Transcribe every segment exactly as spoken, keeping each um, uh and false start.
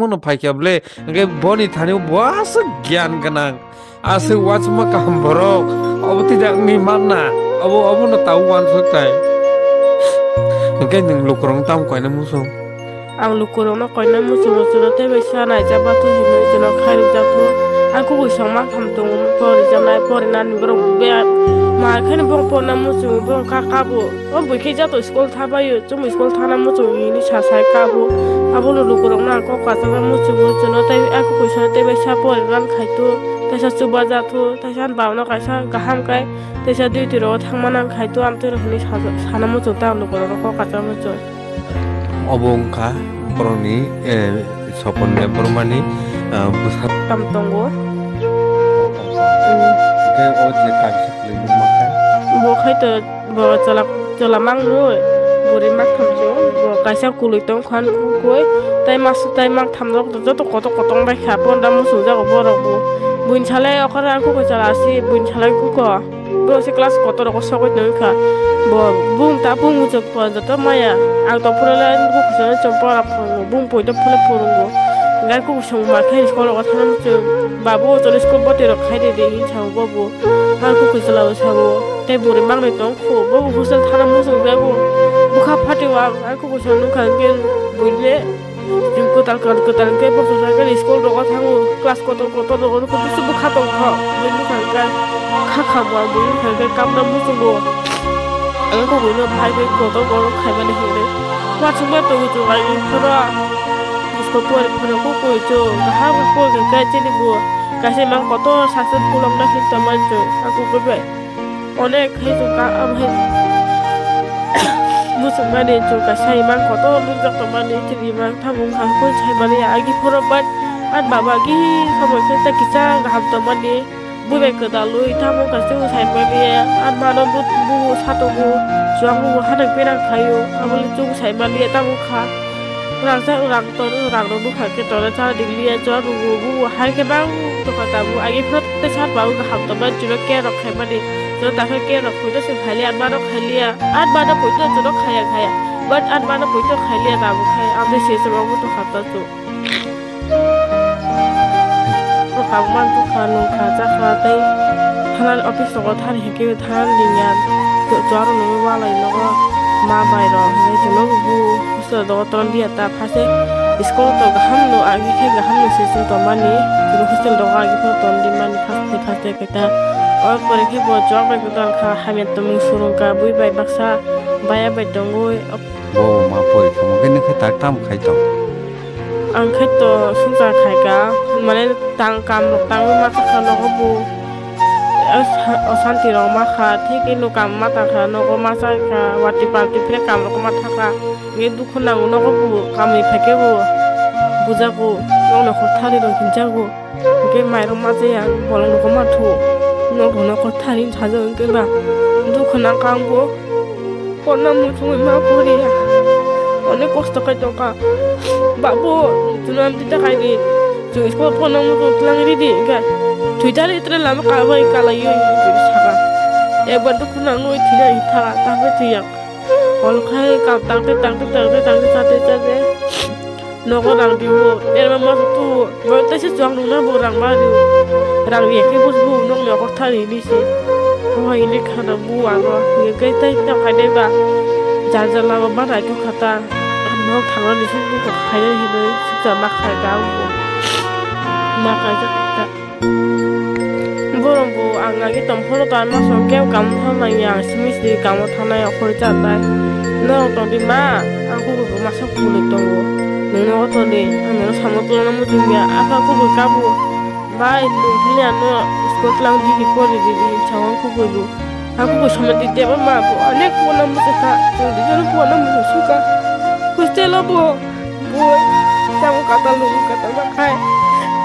Bono phaikya ble, hwnkhe boni thani bo aswk gyan gwnang, aswk uansukma kaham borok, obo twi jakni manna, obo, obono tabuk uansuk tai. Hwnkhe nwng lukurokno tamo koina muchung? Ang lukurokno koina muchungo, chwngno tei bai sa naijak batho hinwi chwngno khairokjakgo. Ang kubui songma kaham tongo, porijaknai, porinani borok bebak. Ma kheno bong porna muchungo, bong kha kabo. O bui khe joto school tha baio, chumui school thana muchung hini sa sai kabo. Abono lukurokno ang kok kwchajak muchungo, chwngno tei a kukuisono tei bai sa porinan khaito, teisa chubajato, teisa ani babano kaisa kaham khe, teisa duty rogo thangmana khaito, amtwino hwnwi sa-, sana muchung ta ang lukurokno kok kwchajak muchung. Obo wngkha borokni, eh, Sopon Debbarmani, ah, bwsa. Tam tongo. Hwnkhe o je kaisa kwlwino ma kha? Bo khai to Bo chwla, chwla mangno buri maktham chwng, bo kaisa kwlwi tong khan kukui, tai mas, tai mangtham rok joto kotor kotor bai kha, pondra muchung jago borok bo. Buini salai okhor ang kukui chwla si, buini salai kuko. Bo se class kotor rogo sogwi tong kha. Bo bung ta bung muchung po joto maya. Ang to phuru le bung kuchung chwng pora phuru, bung poito phuru phuru bo. Gai kuku song ma khe school rogo thang chwng. Babu chwng school boti rok khai de de hin sa bo bo. Ang kukui chwla bo sabo. Tei buri mangnwi tong kho, bo bo hostel thana muchung jago. Bwkha phatio ang, ang khe bwsa nukha hwnkhe buile. Chwng kwtal kwtal kwtal hwnkhe bwsa sakhe school rogo thango, class kotor kotor rogo nukha, bisi bwkha tong kho. Bui nukha hwnkhe kha kha bo ang bui nukha hwnkhe kamna muchungo. Ang khe buino phai bai kotor kotor khaimani hinwi. Uansukma tongwi chwng ang phano school pori phano kukui chwng kaham khe koi hwnkhe chini bo kaisa imang kotor successful wngna hin tongmani chwng ang kukui bai. Onek khe chwng ka-, abo hai muchungmani chwng kaisa imang kotor nukjak tongmani, chini imang tamo wngkha hwn saimani, agi phoro bai ani baba agi samung khe tei kisa kaham tongmani, bui bai kwdalwi tamo wngkha chwng saimani, ani mano bu, bu satungo, chuwak bu hanang penang khaio, aboni chwng saimani tamo wngkha. Rang cha, rang tor, rang rok bwkha khe tor cha, ding liya cha, rung rung bu hai khe bang tokha tabuk. Agi phano tei sar ba wngkha ham tongmani, chwla care rok khaimani. Chwla ta khe care rok poito se khai liya, anma rok khai liya. Anma no poito chwla khaya khaya. But anma no poito khai liya tabuk khai. Ang tei se se rok bo tokha ta chu. Bwkha man tokha, nungkha, chakha tei thanani office rogo thani hwnkhe. Than linya, chuwaro nungwi walai nogo ma bai rok hinwi chwngno bu hostel rogo ton liya ta phaise school to kaham no agi khe kaham no se chwng tongmani chwng hostel rogo agi phano ton limani phaste phaste khe ta o pore khe bo chuwak bai kwtal kha hamya tongmung surung ka bui bai baksa baya bai tongwi. Bo ma pori thangma khe nokhe tak tam khai tong. Ang khe to sungcha khai ka, mane tang kam rok tangwi ma sakha nogo bu. Os-, osanti rok ma kha, thik eno kam ma tang kha, nogo ma cha kha, wati party phre kam rok ma tha kha. Nge dukhu nango nogo bu, kamni phaikhe bu bujago, nokni hor thani rok hinjago. Hwnkhe mairok ma chaya, bolong rok ma thu, nok rok nokol thani sajak hwnkhe ba dukhu nang kha ang bo. Porna muchungwi ma poriya, onek kosto khai tongkha. Babu, chwng amtwi ta khai di, chwng school porna muchung twlang ridi hwnkhe thwi thani tere lama kabai kalaiwi saka. Ekbar dukhu nangwi thwina hitha, tamo thwiya. Ol khai kam tangte tangte tangte tangte chate chate. Nogo rang dibo, erma ma tu, bo tei se chuang nungna bo rang ma rio. Rang ri khe bus bu nok nok thari ni se. Bo ini khana bu ano, ye kai tai ta khai dai ba. Jar jar lama ma rai tu khata. Nok thangna ni sung bu khai dai hinoi, sung cha ma khai ga bu. Ma khai ja ta. Borok bo ang agi tongphuru to ano song kebo kamo thangnai ya, simi siri kamo thangnai okhorwi chanai. Norok tongdi ma, ang kubui bo masa kubui tongo. Nwng nogo tongdi, ang nono samung tangna muchung ya, asa kubui kabo. Bai, nwng phili ano school tlang digi pori digi, sawang kubui bo. Ang kubui samung di tebo ma bo, onek pona muchung kha, chwng di jono pona muchung suka. Hostel o bo. Bui, tamo katal nung katal ma khai.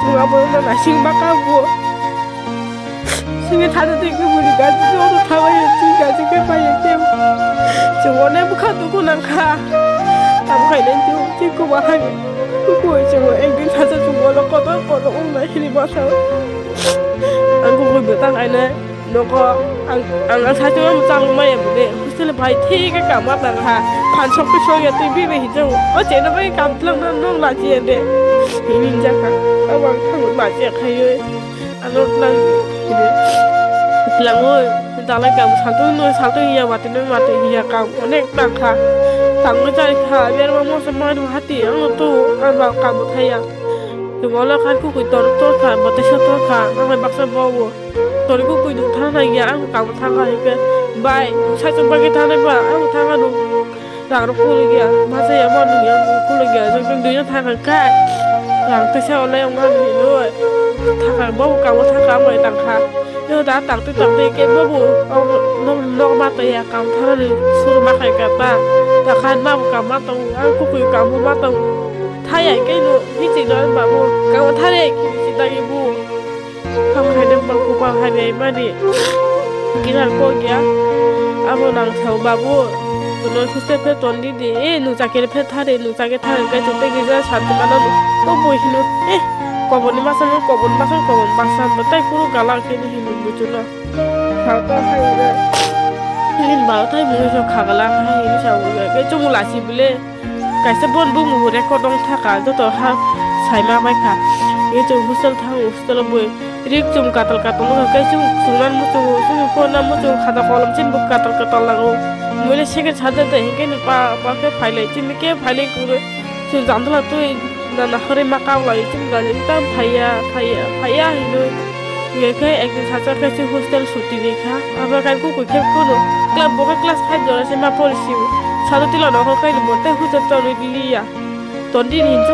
Chwng abo no naising ma ka bo. Sini thada tei khe buri gaji joto thabai ya, chwng gaji khe pai ya khe. Chwng one bwkha dukhu nang kha. Tamo khai nai chwng chwng kuba hai. Kuku chwng ekdin thada chwng ono kotor kotor wngnai hini ma sao. Ang kuku bwtang ai nai. Nogo ang, ang, ang saichung ang chalok maya bole. Hostel bai thik khe kama tang ha. Phan sok twi sok ya twi bini hinjao. O cheno bai kam tlang na nong la chi de. Hinjak kha. Abang thang la chi khayo. Ano tlang. Tlang oi. Dalai kam saltung no saltung ya mati no mati ya kam onek tang kha. Tang mo chai kha. Ber ma mo se ma no hati ang tu ang ba kam thaya. Tungolo khan kukui tor tor kha. Mote sa tor kha. Ang bai baksa bo bo. Tori kukui nuk thang na ya ang kam thang kha. Bai. Sa chung bagi thang na ba ang thang kha nuk. Rang rok kulugya, masa ya ma nung ya kulugya, jong jong dui na thang kha kai. Rang tesa olai ong ma nung loi. Thang kha, bo kamo thang kha, amai tang kha. Yo da tang tu tang tu ke bo bo, nok nok ma ta ya kam thara ni sur ma khai ka ta. Ta khan ma bo kam ma tong, ang kukui kam bo ma tong. Tha ya ke no, hi chi no ba bo, kam thare ki chi ta ye bo. Ham hai nang bang kupang hai nai mani. Kinar ko gya. Abo nang sao babu. Tuno khuste phe ton di di. Eh, nu chakir phe thare, nu chakir thare. Kai chute gija santi mana nu. To boi hinu. Eh, koboni masa nu, koboni masa, koboni masa. Batai kuru gala kini hinu buchuno. Sao to hai re. Nin ba tai mui so khagala hai hinu sao. Kai chumu lasi bile. Kaisa bon bumung record wng thaka joto ha saima bai kha. Ye chwng hostel thango, hostel o bui rik chum katal katal wngkha, kai chwng chwngnan muchungo, chwng phone na muchungo, khata kolom chini bo katal katal lago. Muile second sajak de hinkhe ni pa pa khe phailai chini khe phailai kwrwi. Chwng jandala twi nana hwrwi ma kak lai chini gari tam phaiya phaiya phaiya hinwi. Hingkhe ekdin sacha khe se hostel suti ni kha. Abo khe kukui khe kunu. Kla-, bo khe class five jora se ma pori sio. Sado tila nokho khe bo tei hujat chorwi liya. Tondi ni hinsu